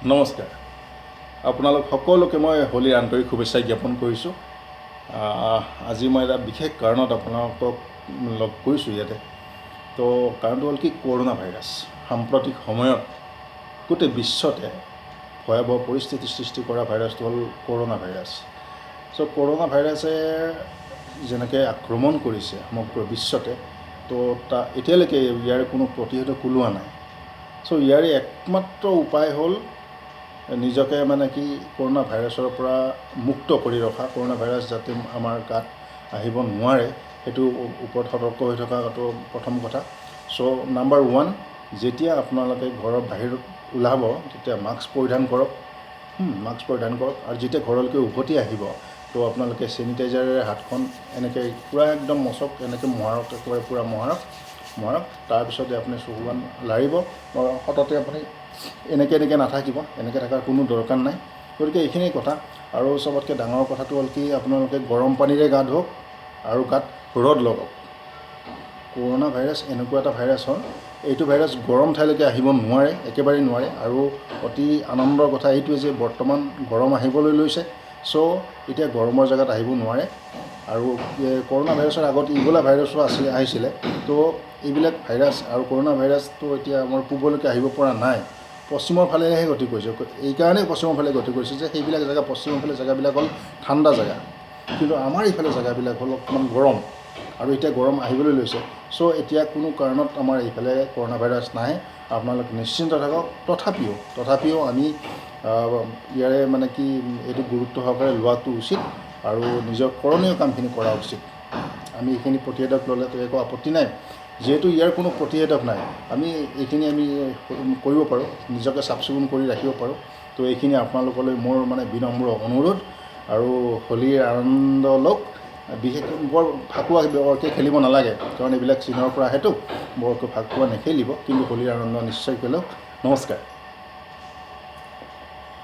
নমস্কাৰ, আপোনালোক সকলোকে মই হোলীৰ আন্তৰিক শুভেচ্ছা জ্ঞাপন কৰিছোঁ। আজি মই এটা বিশেষ কাৰণত আপোনালোকক লগ কৰিছোঁ ইয়াতে। তো কাৰণটো হ'ল কি, কৰোণা ভাইৰাছ সাম্প্ৰতিক সময়ত গোটেই বিশ্বতে ভয়াৱহ পৰিস্থিতিৰ সৃষ্টি কৰা ভাইৰাছটো হ'ল কৰোণা ভাইৰাছ। চ' কৰোণা ভাইৰাছে যেনেকৈ আক্ৰমণ কৰিছে সমগ্ৰ বিশ্বতে, তো এতিয়ালৈকে ইয়াৰ কোনো প্ৰতিষেধক ওলোৱা নাই। চ' ইয়াৰে একমাত্ৰ উপায় হ'ল নিজকে মানে কি কৰোণা ভাইৰাছৰ পৰা মুক্ত কৰি ৰখা। কৰোণা ভাইৰাছ যাতে আমাৰ গাত আহিব নোৱাৰে, সেইটো ওপৰত সতৰ্ক হৈ থকাটো প্ৰথম কথা। চ' নাম্বাৰ 1, যেতিয়া আপোনালোকে ঘৰৰ বাহিৰত ওলাব তেতিয়া মাস্ক পৰিধান কৰক। মাস্ক পৰিধান কৰক আৰু যেতিয়া ঘৰলৈকে উভতি আহিব, তো আপোনালোকে চেনিটাইজাৰেৰে হাতখন এনেকৈ পূৰা একদম মচক, এনেকৈ মোহাৰক, একেবাৰে পূৰা মোহাৰক মোহাৰক। তাৰপিছতে আপুনি চকুখন লাৰিব। সততে আপুনি এনেকৈ এনেকৈ নাথাকিব, এনেকৈ থকাৰ কোনো দৰকাৰ নাই। গতিকে এইখিনিয়ে কথা। আৰু চবতকৈ ডাঙৰ কথাটো হ'ল কি, আপোনালোকে গৰম পানীৰে গা ধুৱক আৰু গাত ৰ'দ লগাওক। কৰোণা ভাইৰাছ এনেকুৱা এটা ভাইৰাছ হ'ল, এইটো ভাইৰাছ গৰম ঠাইলৈকে আহিব নোৱাৰে, একেবাৰেই নোৱাৰে। আৰু অতি আনন্দৰ কথা এইটোৱে যে বৰ্তমান গৰম আহিবলৈ লৈছে। চ' এতিয়া গৰমৰ জেগাত আহিব নোৱাৰে। আৰু কৰোণা ভাইৰাছৰ আগত ইব'লা ভাইৰাছো আহিছিলে। তো এইবিলাক ভাইৰাছ আৰু কৰোণা ভাইৰাছটো এতিয়া আমাৰ পূবলৈকে আহিব পৰা নাই, পশ্চিমৰ ফালেহে গতি কৰিছে। এইকাৰণেই পশ্চিমৰ ফালে গতি কৰিছে যে সেইবিলাক জেগা, পশ্চিমৰ ফালে জেগাবিলাক হ'ল ঠাণ্ডা জেগা, কিন্তু আমাৰ এইফালে জেগাবিলাক হ'ল অকণমান গৰম আৰু এতিয়া গৰম আহিবলৈ লৈছে। চ' এতিয়া কোনো কাৰণত আমাৰ এইফালে কৰোণা ভাইৰাছ নাহে, আপোনালোক নিশ্চিন্ত থাকক। তথাপিও আমি ইয়াৰে মানে কি এইটো গুৰুত্ব সহকাৰে লোৱাটো উচিত আৰু নিজৰ কৰণীয় কামখিনি কৰা উচিত। আমি এইখিনি প্ৰতিষেধক ল'লেতো একো আপত্তি নাই, যিহেতু ইয়াৰ কোনো প্ৰতিষেধক নাই। আমি এইখিনি আমি কৰিব পাৰোঁ, নিজকে চাফ চিকুণ কৰি ৰাখিব পাৰোঁ। তো এইখিনি আপোনালোকলৈ মোৰ মানে বিনম্ৰ অনুৰোধ। আৰু হোলীৰ আনন্দ লওক। বিশেষকৈ বৰ ফাকুৱা বৰকৈ খেলিব নালাগে, কাৰণ এইবিলাক চীনৰ পৰা আহেতো, বৰকৈ ফাকুৱা নেখেলিব, কিন্তু হোলীৰ আনন্দ নিশ্চয় লওক। নমস্কাৰ।